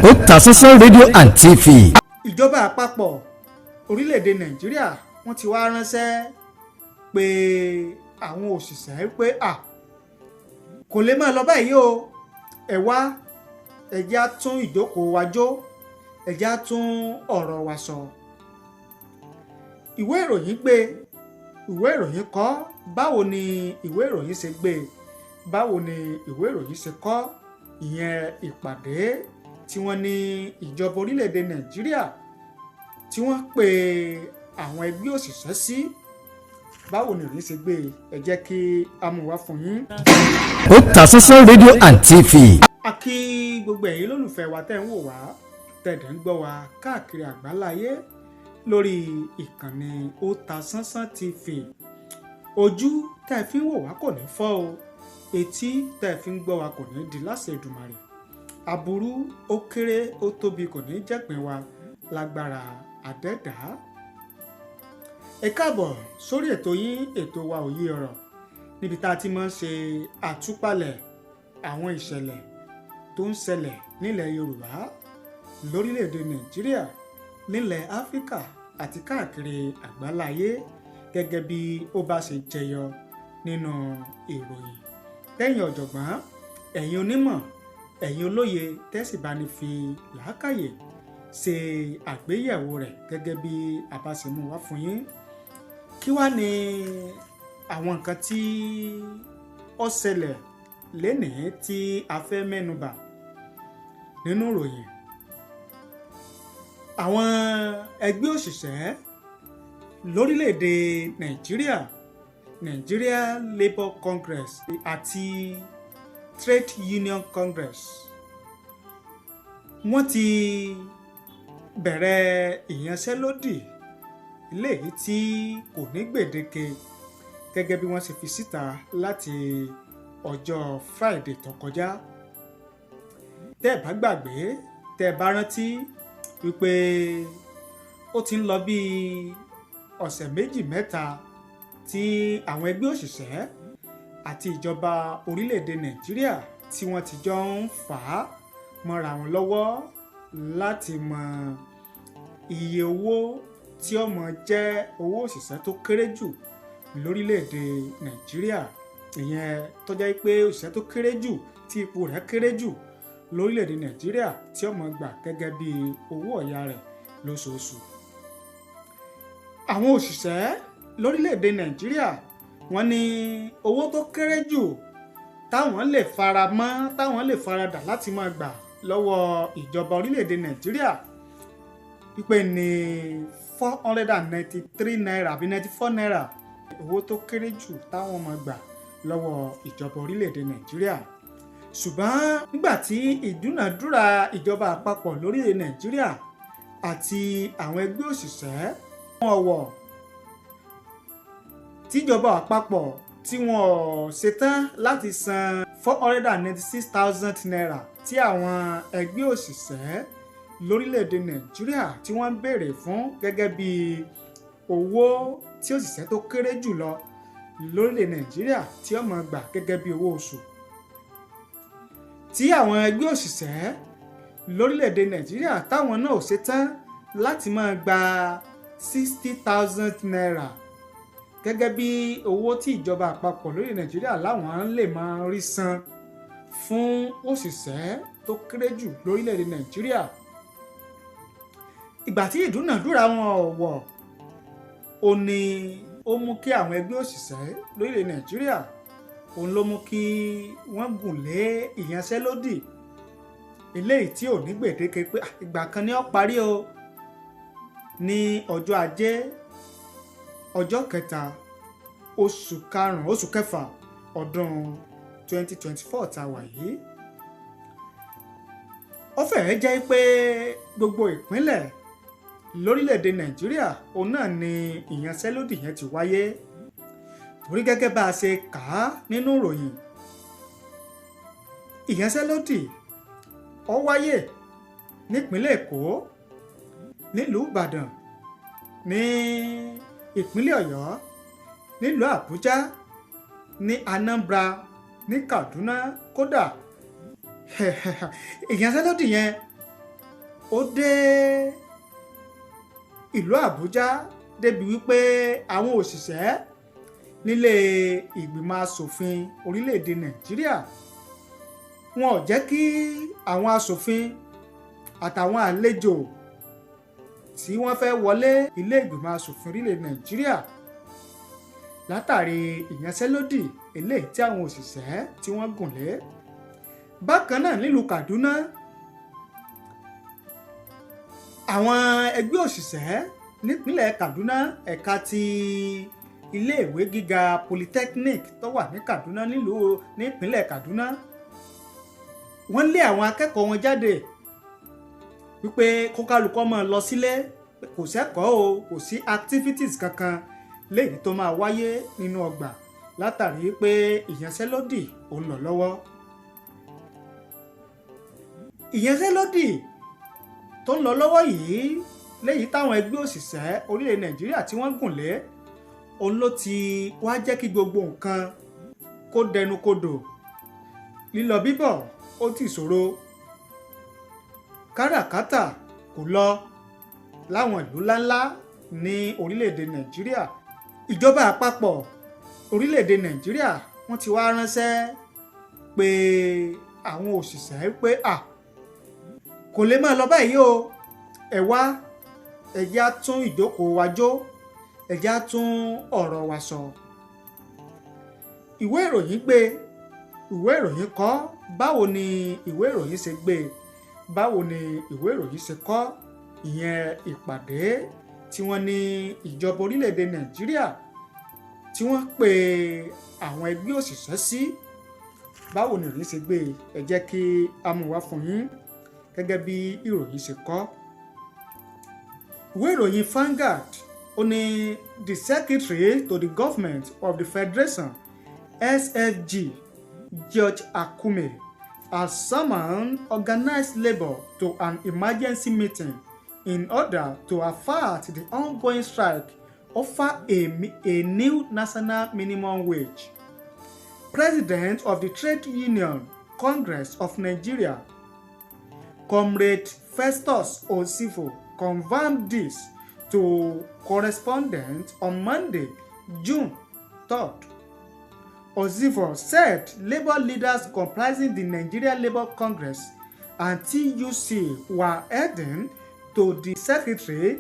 Otasansan rédíò and TV. Ìjọba àpapọ̀ orílẹ̀-èdè Nàìjíríà, wọ́n ti wá ránṣẹ́ pé àwọn òṣìṣẹ́ pé à kò lè máa lọ báyìí o. Ẹ wá, ẹ jẹ́ á tún ìjókòó wa jó, ẹ jẹ́ á tún ọ̀rọ̀ wa sọ. Ìwé ìròyìn gbé, ìwé ìròyìn kọ. Báwo ni ìwé ìròyìn ṣe gbé? Báwo ni ìwé ìròyìn ṣe kọ? Ìyẹn ìpàdé tí wọ́n ní ìjọba orílẹ̀-èdè Nàìjíríà tí wọ́n pe àwọn ẹgbẹ́ òṣìṣẹ́ sí. Báwo ni ìròyìn ṣe gbé? Ẹ jẹ́ kí a mú wá fún yín. Otasansan rédíò and TV. A kí gbogbo ẹ̀yin lólùfẹ́ wa tẹ́ ń wò wá, tẹ́ dẹ̀ ń gbọ́ wa káàkiri àgbáláyé lórí ìkànnì Otasansan TV. Ojú tẹ́ fi ń wò wá kò ní fọ́ o, etí tẹ́ fi ń gbọ́ wa kò ní di láṣẹ Èdùmàrè. Aburú, ó kéré, ó tóbi, kò ní jẹ́pin wa lágbára àdẹ́dàá. Ẹ káàbọ̀ sórí ètò yín, ètò wa, Òye Ọ̀rọ̀, níbi tá a ti máa ń ṣe àtúpalẹ̀ àwọn ìṣẹ̀lẹ̀ tó ń ṣẹlẹ̀ nílẹ̀ Yorùbá, lórílẹ̀‐èdè Nàìjíríà, nílẹ̀ Áfíríkà àti káàkiri àgbáláyé, gẹ́gẹ́ bí ó bá ṣe jẹyọ nínú ìròyìn. Tẹ́yìn ọ̀jọ̀gbọ́n, ẹ̀yin onímọ̀, ẹ̀yin olóye tẹ́sí bá ní fi làákàyè ṣe àgbéyẹ̀wò rẹ̀ gẹ́gẹ́ bí a bá ṣe mú wá fún yín. Kí wá ní àwọn nǹkan tí ó ṣẹlẹ̀ lénìí tí a fẹ́ mẹ́nubà nínú ìròyìn? Àwọn ẹgbẹ́ òṣìṣẹ́ lórílẹ̀‐èdè Nàìjíríà, Nigeria Labour Congress àti Trade Union Congress, wọ́n ti bẹ̀rẹ̀ ìyanṣẹ́lódì léyìí tí kò ní gbèdéke, gẹ́gẹ́ bí wọ́n ṣe fi síta láti ọjọ́ Friday tó kọjá. Tẹ́ ẹ̀ bá gbàgbé, tẹ́ ẹ bá rántí wípé ó ti ń lọ bí ọ̀sẹ̀ 2, 3 tí àwọn ẹgbẹ́ òṣìṣẹ́ àti ìjọba orílẹ̀-èdè Nàìjíríà tí wọ́n ti jọ ń fà á mọ́ra wọn lọ́wọ́ láti mọ iye owó tí ó máa jẹ́ owó òṣìṣẹ́ tó kéré jù lórílẹ̀-èdè Nàìjíríà, ìyẹn tó jẹ́ pé òṣìṣẹ́ tó kéré jù, tí ipò rẹ̀ kéré jù lórílẹ̀-èdè Nàìjíríà, tí ó máa gbà gẹ́gẹ́ bí owó ọ̀yà rẹ̀ lóṣooṣù. Àwọn òṣìṣẹ́ lórílẹ̀-èdè Nàìjíríà, wọ́n ní owó tó kéré jù táwọn lè fara mọ́, táwọn lè faradà láti máa gbà lọ́wọ́ ìjọba orílẹ̀-èdè Nàìjíríà wípé ní ₦493 àbí ₦94, owó tó kéré jù táwọn máa gbà lọ́wọ́ ìjọba orílẹ̀-èdè Nàìjíríà. Ṣùgbọ́n nígbà tí ìdúnàdúrà ìjọba àpapọ̀ lórílẹ̀ Nàìjíríà àti àwọn ẹgbẹ́ òṣìṣẹ́ wọn wọ̀, tíjọba àpapọ̀ tí wọ́n ṣetán láti san ₦496,000 tí àwọn ẹgbẹ́ òṣìṣẹ́ lórílẹ̀‐èdè Nàìjíríà tí wọ́n ń béèrè fún gẹ́gẹ́ bí owó tí òṣìṣẹ́ tó kéré jù lọ lórílẹ̀ Nàìjíríà tí ó máa gbà gẹ́gẹ́ bí owó oṣù, tí àwọn ẹgbẹ́ òṣìṣẹ́ lórílẹ̀‐èdè Nàìjíríà táwọn náà ò ṣetán láti máa gba ₦60,000 gẹ́gẹ́ bí owó tí ìjọba àpapọ̀ lórílẹ̀ Nàìjíríà láwọn lè máa rí san fún òṣìṣẹ́ tó kéré jù lórílẹ̀‐èdè Nàìjíríà. Ìgbà tí ìdúnàdúrà wọn ò wọ̀, ó ní ó mú kí àwọn ẹgbẹ́ òṣìṣẹ́ lórílẹ̀ Nàìjíríà, òun ló mú kí wọ́n gùn lé ìyanṣẹ́lódì eléyìí tí ò ní gbèdéke pé ìgbà kan ni ó parí o. Ní ọjọ́ Ajé, ọjọ́ 3, oṣù 5, oṣù 6, ọdún 2024 tá a wà yìí, ó fẹ́ẹ́ jẹ́ pé gbogbo ìpínlẹ̀ lórílẹ̀‐èdè Nàìjíríà, òun náà ni ìyanṣẹ́lódì yẹn ti wáyé, torí gẹ́gẹ́ bá a ṣe kà á nínú ìròyìn, ìyanṣẹ́lódì ó wáyé nípínlẹ̀ Èkó, nílùú Ìbàdàn, ní ìpínlẹ̀ Ọ̀yọ́, nílùú Àbújá, ní Anambra, ní Kaduna. Kódà, ìyanṣẹ́lódì yẹn Ó dé ìlú Àbújá débi wípé àwọn òṣìṣẹ́ nílé ìgbìmọ̀ asòfin orílẹ̀-èdè Nàìjíríà, wọn ò jẹ́ kí àwọn asòfin àtàwọn àlejò tí wọ́n fẹ́ wọlé ilé ìgbìmọ̀ asòfin orílẹ̀-èdè Nàìjíríà látàrí ìyanṣẹ́lódì eléyìí tí àwọn òṣìṣẹ́ tí wọ́n gùn lé. Bákan náà, nílùú Kaduna, àwọn ẹgbẹ́ òṣìṣẹ́ nípínlẹ̀ Kaduna, ẹ̀ka ti iléèwé gíga Polytechnic tó wà ní Kaduna, nílùú nípínlẹ̀ Kaduna, wọ́n lé àwọn akẹ́kọ̀ọ́ wọn jáde wípé kókálukọ́ máa lọ sílé, kò sẹ́kọ̀ọ́ o, kò sí activities kankan léyìí tó máa wáyé nínú ọgbà látàrí pé ìyanṣẹ́lódì ò ń lọ lọ́wọ́. Ìyanṣẹ́lódì tó ń lọ lọ́wọ́ yìí, léyìí táwọn ẹgbẹ́ òṣìṣẹ́ orílẹ̀ Nàìjíríà tí wọ́n gùn lé, òun ló ti wá jẹ́ kí gbogbo nǹkan kó dẹnu kodò. Lílọ bíbọ̀ ó ti ṣòro, káràkátà kò lọ láwọn ìlú ńláńlá ní orílẹ̀-èdè Nàìjíríà. Ìjọba àpapọ̀ orílẹ̀-èdè Nàìjíríà, wọ́n ti wá ránṣẹ́ pé àwọn òṣìṣẹ́ pé à kò lè máa lọ báyìí o, ẹ wá, ẹ jẹ́ á tún ìjókòó wa jó, ẹ jẹ́ á tún ọ̀rọ̀ wa sọ. Ìwé ìròyìn gbé, ìwé ìròyìn kọ. Báwo ni ìwé ìròyìn ṣe gbé? Báwo ni ìwé ìròyìn ṣe kọ? Ìyẹn ìpàdé tí wọ́n ní ìjọba orílẹ̀-èdè Nàìjíríà tí wọ́n pe àwọn ẹgbẹ́ òṣìṣẹ́ sí, báwo ni ìròyìn ṣe gbé? Ẹ jẹ́ kí a mú wá fún yín gẹ́gẹ́ bí ìròyìn ṣe kọ. Ìwé ìròyìn Vanguard, ó ní the secretary to the government of the federation, SFG George Akume, has summoned organized labour to an emergency meeting in order to avert the ongoing strike over a new national minimum wage. President of the Trade Union Congress of Nigeria, Comrade Festus Osifo, confirmed this to correspondent on Monday, June 3rd. Osifo said labor leaders comprising the Nigeria Labour Congress and TUC were heading to the secretary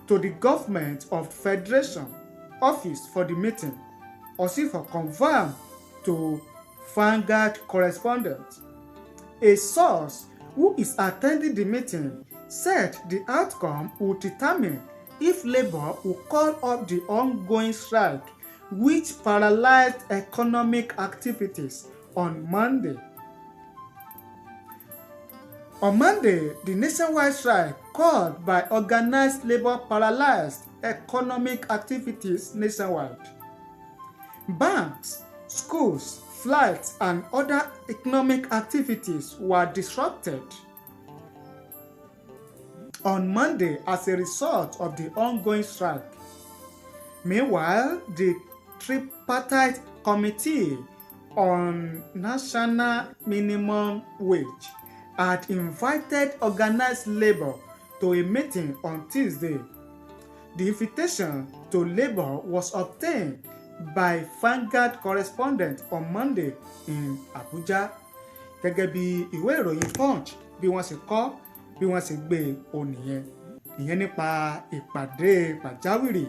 to the government of federation office for the meeting. Osifo confirmed to Vanguard correspondent. A source who is attending the meeting said the outcome would determine if Labour will call off the ongoing strike, which paralyzed economic activities on Monday. On Monday, the nationwide strike called by organized labor paralyzed economic activities nationwide. Banks, schools, flights, and other economic activities were disrupted on Monday as a result of the ongoing strike. Meanwhile, the Tripartite Committee on National Minimum Wage had invited organized labor to a meeting on Tuesday. The invitation to labor was obtained by Vanguard correspondent on Monday in Abuja. Gẹ́gẹ́ bí ìwé ìròyìn Punch bí wọ́n ṣe kọ, bí wọ́n ṣe gbé e nìyẹn. Ìyẹn nípa ìpàdé pàjáwìrì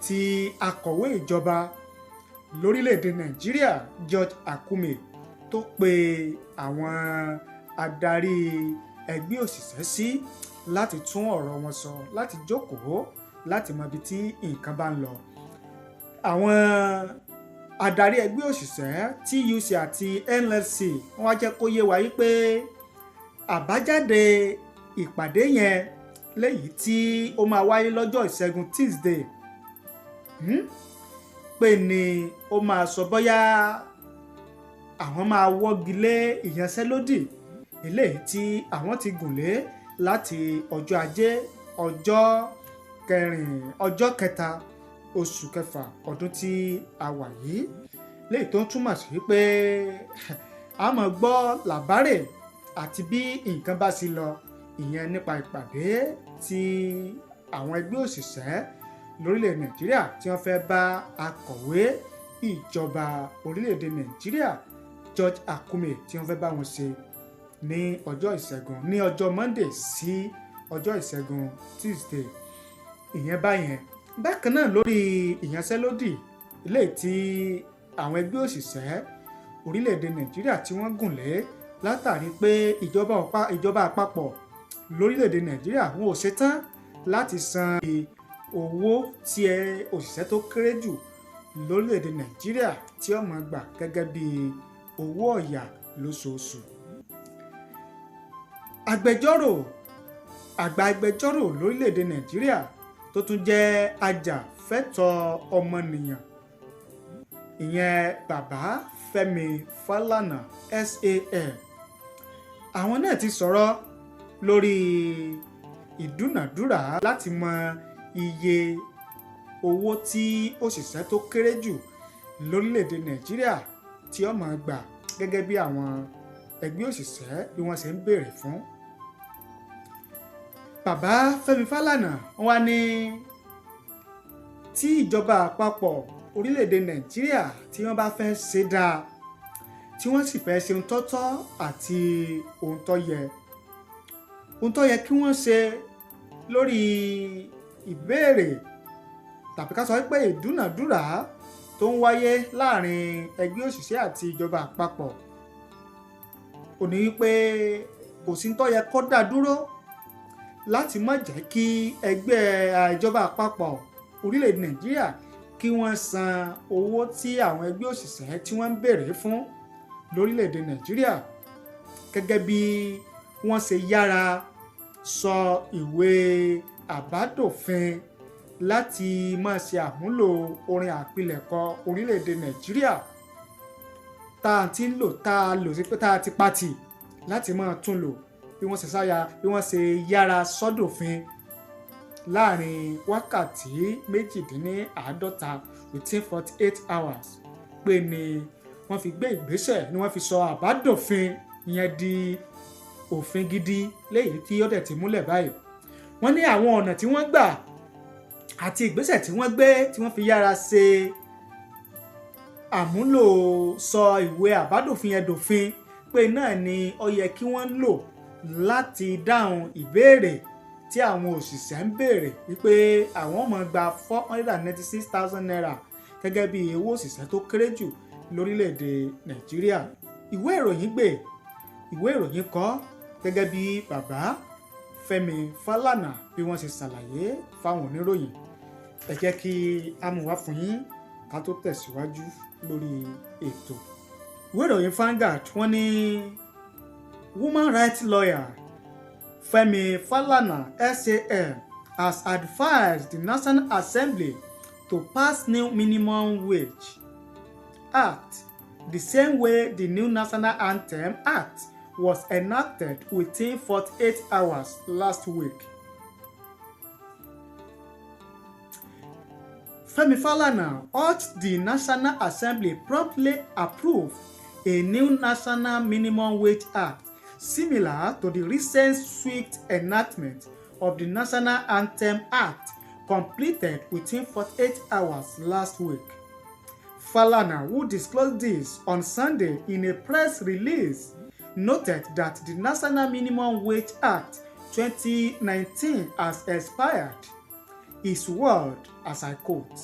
tí akọ̀wé ìjọba lórílẹ̀‐èdè Nàìjíríà, George Akume, tó pe àwọn adarí ẹgbẹ́ òṣìṣẹ́ sí láti tún ọ̀rọ̀ wọn sọ, láti jókòó, láti mọ ibi tí nǹkan bá ń lọ. Àwọn adarí ẹgbẹ́ òṣìṣẹ́ TUC àti NLC, wọ́n wá jẹ́ kó yé wa wípé àbájáde ìpàdé yẹn, léyìí tí ó máa wáyé lọ́jọ́ Ìṣẹ́gun Tuesday, pé ni ó máa sọ bóyá àwọn máa wọ́gi lé ìyanṣẹ́lódì eléyìí tí àwọn ti gùn lé láti ọjọ́ Ajé, ọjọ́ kẹrin, ọjọ́ kẹta oṣù kẹfà ọdún tí a wà yìí, léyìí tó ń túmọ̀ sí pé a máa gbọ́ làbárè àti bí nǹkan bá sì lọ. Ìyẹn nípa ìpàdé tí àwọn ẹgbẹ́ òṣìṣẹ́ lórílẹ̀ Nàìjíríà tí wọ́n fẹ́ bá akọ̀wé ìjọba orílẹ̀-èdè Nàìjíríà George Akume tí wọ́n fẹ́ bá wọn ṣe ní ọjọ́ Ìṣẹ́gun, ní ọjọ́ Monday sí ọjọ́ Ìṣẹ́gun, Tuesday. Ìyẹn báyẹn. Bákan náà, lórí ìyanṣẹ́lódì ilé tí àwọn ẹgbẹ́ òṣìṣẹ́ orílẹ̀-èdè Nàìjíríà tí wọ́n gùn lé látàrí pé ìjọba àpapọ̀ lórílẹ̀-èdè Nàìjíríà wọn ò ṣetán láti san owó tí òṣìṣẹ́ tó kéré jù lórílẹ̀-èdè Nàìjíríà tí ó máa gbà gẹ́gẹ́ bí owó ọ̀yà lóṣooṣù. Agbẹjọ́rò àgbà, agbẹjọ́rò lórílẹ̀-èdè Nàìjíríà tó tún jẹ́ ajàfẹ́tọ̀ọ́ ọmọnìyàn, ìyẹn bàbá Fẹ́mi Fálànà SAN, àwọn náà ti sọ̀rọ̀ lórí ìdúnàdúrà láti mọ iye owó tí òṣìṣẹ́ tó kéré jù lórílẹ̀‐èdè Nàìjíríà tí ó máa gbà gẹ́gẹ́ bí àwọn ẹgbẹ́ òṣìṣẹ́ bí wọ́n ṣe ń béèrè fún. Bàbá Fẹ́mi Fálànà wá ní tí ìjọba àpapọ̀ orílẹ̀‐èdè Nàìjíríà tí wọ́n bá fẹ́ ṣe dáa, tí wọ́n sì fẹ́ ṣe ohun tó tọ́ àti ohun tó yẹ, ohun tó yẹ kí wọ́n ṣe lórí ìbéèrè tàbí ká sọ pé ìdúnàdúrà tó ń wáyé láàrin ẹgbẹ́ òṣìṣẹ́ àti ìjọba àpapọ̀ ò ní wípé kò sí tó yẹ kó dá dúró láti má jẹ́ kí ẹgbẹ́ ìjọba àpapọ̀ orílẹ̀-èdè Nàìjíríà kí wọ́n san owó tí àwọn ẹgbẹ́ òṣìṣẹ́ tí wọ́n ń béèrè fún lórílẹ̀-èdè Nàìjíríà, gẹ́gẹ́ bí wọ́n ṣe yára sọ ìwé àbádòfin láti máa ṣe àmúlò orin àpilẹ̀kọ orílẹ̀-èdè Nàìjíríà tá a ti ń lò, tá a lò sí pé tá a ti pàtì láti máa tún lò, bí wọ́n ṣe sáyà, bí wọ́n ṣe yára sọ́dòfin láàrin wákàtí 48, within 48 hours, pé ni wọ́n fi gbé ìgbésẹ̀, ni wọ́n fi sọ àbádòfin yẹn di òfin gidi léyìí tí ó dẹ̀ ti múlẹ̀ báyìí. Wọ́n ní àwọn ọ̀nà tí wọ́n gbà àti ìgbésẹ̀ tí wọ́n gbé tí wọ́n fi yára ṣe àmúlò sọ ìwé àbádòfin yẹn dòfin pé náà ni ó yẹ kí wọ́n lò láti dáhùn ìbéèrè tí àwọn òṣìṣẹ́ ń béèrè wípé àwọn máa gba ₦496,000 gẹ́gẹ́ bí owó òṣìṣẹ́ tó kéré jù lórílẹ̀‐èdè Nàìjíríà. Ìwé ìròyìn gbé, ìwé ìròyìn kọ gẹ́gẹ́ bí bàbá Fẹ́mi Fálànà bí wọ́n ṣe ṣàlàyé fáwọn oníròyìn. Ẹ jẹ́ kí a mú wá fún yín ká tó tẹ̀síwájú lórí ètò. Ìwé ìròyìn Vanguard, wọ́n ní woman rights lawyer Fẹ́mi Falana SAN has advised the National Assembly to pass new minimum wage act the same way the new National Anthem Act was enacted within 48 hours last week. Femi Falana urged the National Assembly promptly approve a new National Minimum Wage Act similar to the recent swift enactment of the National Anthem Act completed within 48 hours last week. Falana, who disclosed this on Sunday in a press release, noted that the National Minimum Wage Act 2019 has expired. His word, as I quote,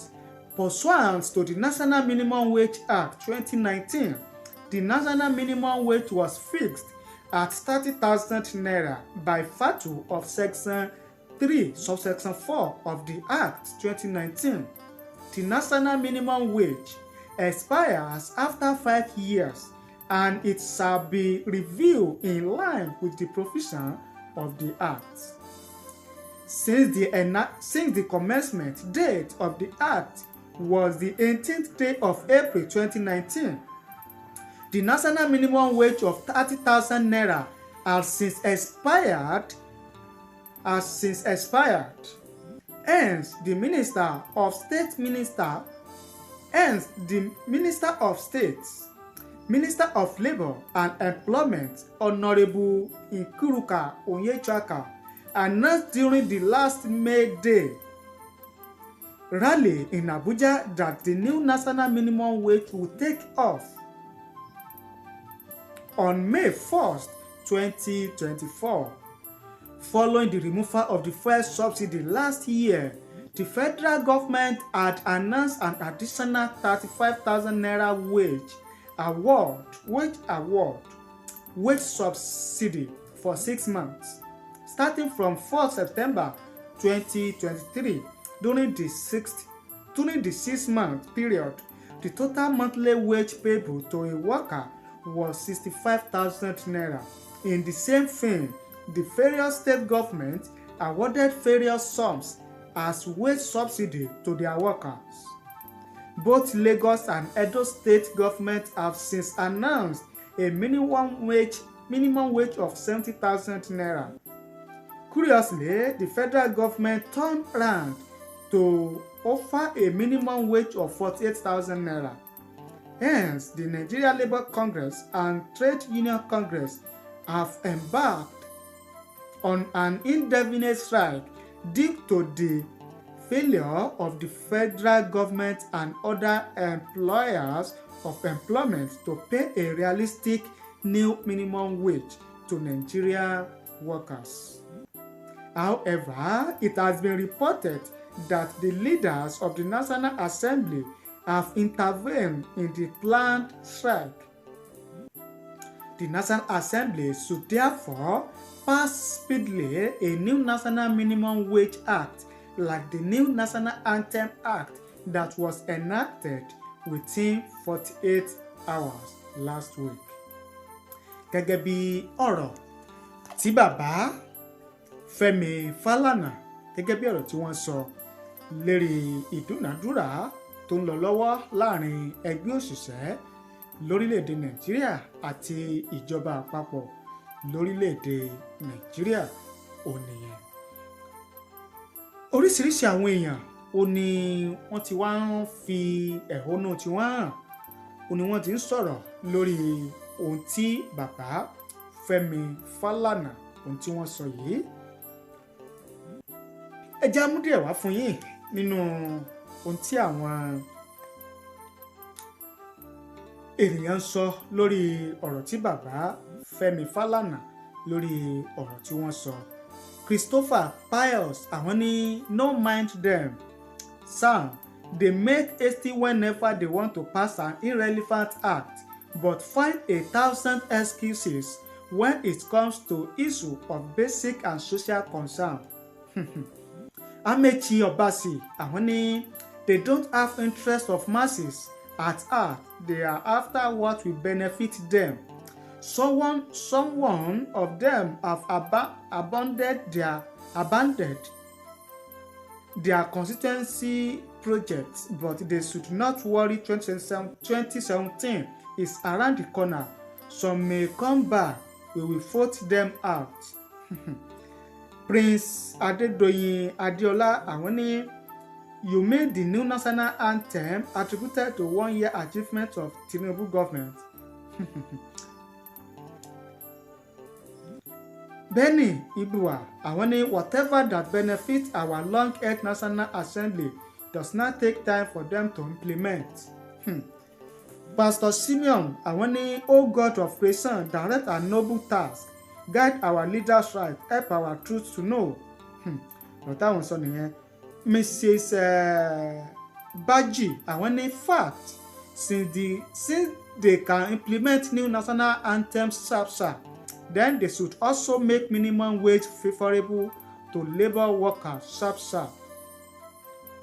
"Pursuant to the National Minimum Wage Act 2019, the national minimum wage was fixed at 30,000 naira by virtue of Section 3, subsection 4 of the Act 2019. The national minimum wage expires after 5 years and it shall be reviewed in line with the provision of the Act. Since the commencement date of the Act was the 18th day of April 2019, the national minimum wage of 30,000 naira has since expired. Hence, the Minister of State Minister of Labour and Employment Honourable Nkiruka Onyechalka announced during the last May Day rally in Abuja that the new national minimum wage will take off on May 1st, 2024. Following the removal of the fuel subsidy last year, the federal government had announced an additional 35,000 naira wage subsidy for 6 months, starting from 4 September 2023. During the 6-month period, the total monthly wage payable to a worker was 65,000 naira. In the same vein, the various state governments awarded various sums as wage subsidy to their workers. Both Lagos and Edo state governments have since announced a minimum wage of 70,000 naira. Curiously, the federal government turned round to offer a minimum wage of 48,000 naira. Hence, the Nigeria Labour Congress and Trade Union Congress have embarked on an indefinite strike due to the failure of the federal government and other employers of employment to pay a realistic new minimum wage to Nigerian workers. However, it has been reported that the leaders of the National Assembly have intervened in the planned strike. The National Assembly should therefore pass speedily a new National Minimum Wage Act, like the new National Anthem Act that was enacted within 48 hours last week. Gẹ́gẹ́ bí ọ̀rọ̀ tí bàbá Fẹ́mi Fálànà, gẹ́gẹ́ bí ọ̀rọ̀ tí wọ́n sọ lérí ìdúnàdúrà tó ń lọ lọ́wọ́ láàrin ẹgbẹ́ òṣìṣẹ́ lórílẹ̀‐èdè Nàìjíríà àti ìjọba àpapọ̀ lórílẹ̀‐èdè Nàìjíríà ò nìyẹn. Oríṣiríṣi àwọn èèyàn ò ní wọ́n ti wá ń fi ẹ̀hónú tiwọn hàn, ò ní wọ́n ti ń sọ̀rọ̀ lórí ohun tí bàbá Fẹ́mi Fálànà, ohun tí wọ́n sọ yìí. Ẹ jẹ́ á mú díẹ̀ wá fún yín nínú ohun tí àwọn ènìyàn ń sọ lórí ọ̀rọ̀ tí bàbá Fẹ́mi Fálànà, lórí ọ̀rọ̀ tí wọ́n sọ. Christopher Pius, àwọn ní, "No mind them, Sam. They make hasty whenever they want to pass an irrelevant act but find a thousand excuses when it comes to issue of basic and social concern." Amechi Obasi, àwọn ní, "They don't have interest of masses at heart. They are after what will benefit them. Someone of them have abandoned their constituency projects, but they should not worry. 2017 2017 is around the corner. Some may come back. We will vote them out." Prince Adedoyin Adeola, àwọn ní, "You mean the new national anthem attributed to one year achievement of Tinubu government?" Benny Ibua, àwọn ní, "Whatever that benefits our long-held National Assembly does not take time for them to implement." Pastor Simeon, àwọn ní, "O God of creation, direct our noble task, guide our leaders right, help our truth to know." Ọ̀rọ̀ táwọn sọ nìyẹn. Mrs Baji, àwọn ní, "Fact, since they can implement new national anthem sharp sharp, then they should also make minimum wage favourable to labour workers sharp sharp."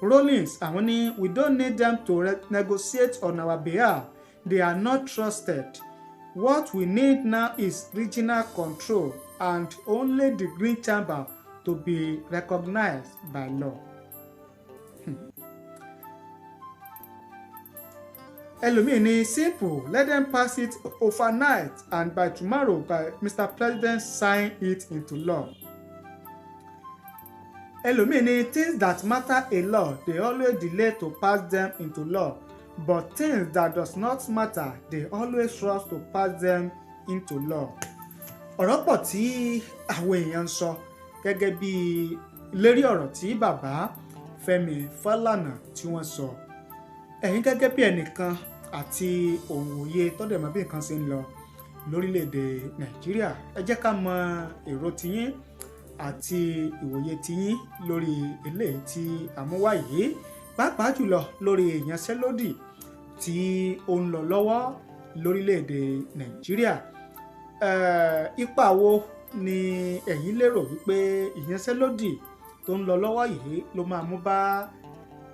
Rollins, àwọn ní, "We don't need them to negotiate on our behalf. They are not trusted. What we need now is regional control and only the Green Chamber to be recognized by law." Ẹlòmíì ní, "Simple, let them pass it overnight and by tomorrow by Mr. President sign it into law." Ẹlòmíì ní, "Things that matter a lot, they always delay to pass them into law. But things that does not matter, they always rush to pass them into law." Ọ̀rọ̀ pọ̀ tí àwọn èèyàn ń sọ gẹ́gẹ́ bí lérí ọ̀rọ̀ tí bàbá Fẹ́mi Fálànà tí wọ́n sọ. Ẹ̀yin gẹ́gẹ́ bí ẹnìkan àti òǹwòye tọ́dẹ̀ mọ́ bí nǹkan ṣe ń lọ lórílẹ̀‐èdè Nàìjíríà, ẹ jẹ́ ká mọ èrò tiyín àti ìwòye tiyín lórí eléyìí tí a mú wá yìí, pàápàá jùlọ lórí ìyanṣẹ́lódì tí ó ń lọ lọ́wọ́ lórílẹ̀‐èdè Nàìjíríà. Ipa wo ni ẹ̀yin lérò wípé ìyanṣẹ́lódì tó ń lọ lọ́wọ́ yìí ló máa mú bá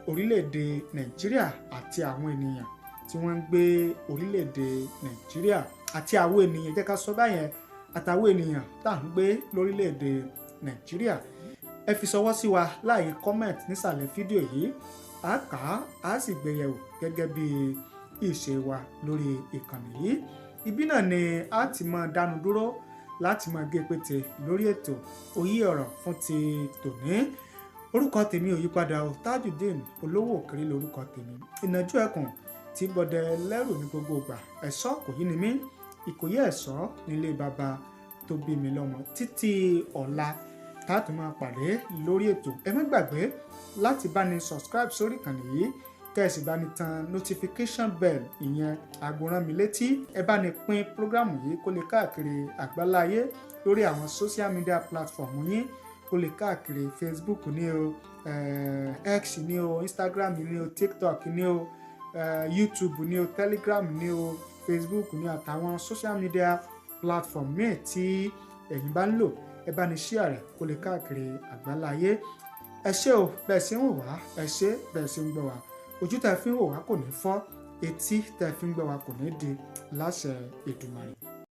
orílẹ̀‐èdè Nàìjíríà àti àwọn ènìyàn tí wọ́n ń gbé orílẹ̀‐èdè Nàìjíríà, àti àwọn ènìyàn, jẹ́ ká sọ báyẹn, àtàwọn ènìyàn tá à ń gbé lórílẹ̀‐èdè Nàìjíríà? Ẹ fi ṣọwọ́ sí wa láàyè comment nísàlẹ̀ fídíò yìí. A kà á, a sì gbé yẹ̀wò gẹ́gẹ́ bí ìṣe wa lórí ìkànnì yìí. Ibi náà ni a ti máa dánu dúró láti máa gé pété lórí ètò Òye Ọ̀rọ̀ fún ti tòní. Orúkọ tèmi ò yípadà o, Tajudeen Olówó Òkèrè lórúkọ tèmi, ìnàjú ẹkùn tí bọdẹ lẹ́rù ní gbogbo ìgbà. Ẹ̀ṣọ́ kò yí ni mí, Ìkòyí ẹ̀ṣọ́ nílé bàbá tó bí mi lọ́mọ. Títí ọ̀la tá a tún máa pàdé lórí ètò, ẹ má gbàgbé láti bá ní subscribe sórí ìkànnì yìí, kẹ́ ẹ sì bá ní tan notification bell, ìyẹn àgbòrán mi létí. Ẹ bá ní pín program yìí kó lè káàkiri àgbáláyé lórí àwọn social media platform yín, kó lè káàkiri Facebook ní o, X ní o, Instagram ní o, TikTok ní o, YouTube ní o, Telegram ní o, Facebook ní àtàwọn social media platform míì tí ẹ̀yin bá ń lò. Ẹ bá ní share rẹ̀ kó lè káàkiri àgbáláyé. Ẹ ṣé o bẹ́ẹ̀ ṣe ń wò wá, ẹ ṣé bẹ́ẹ̀ ṣe ń gbọ́ wá. Ojú tẹ́ fi ń wò wá kò ní fọ́, etí tẹ́ fi ń gbọ́ wá kò ní di, láṣẹ Èdùmàrè.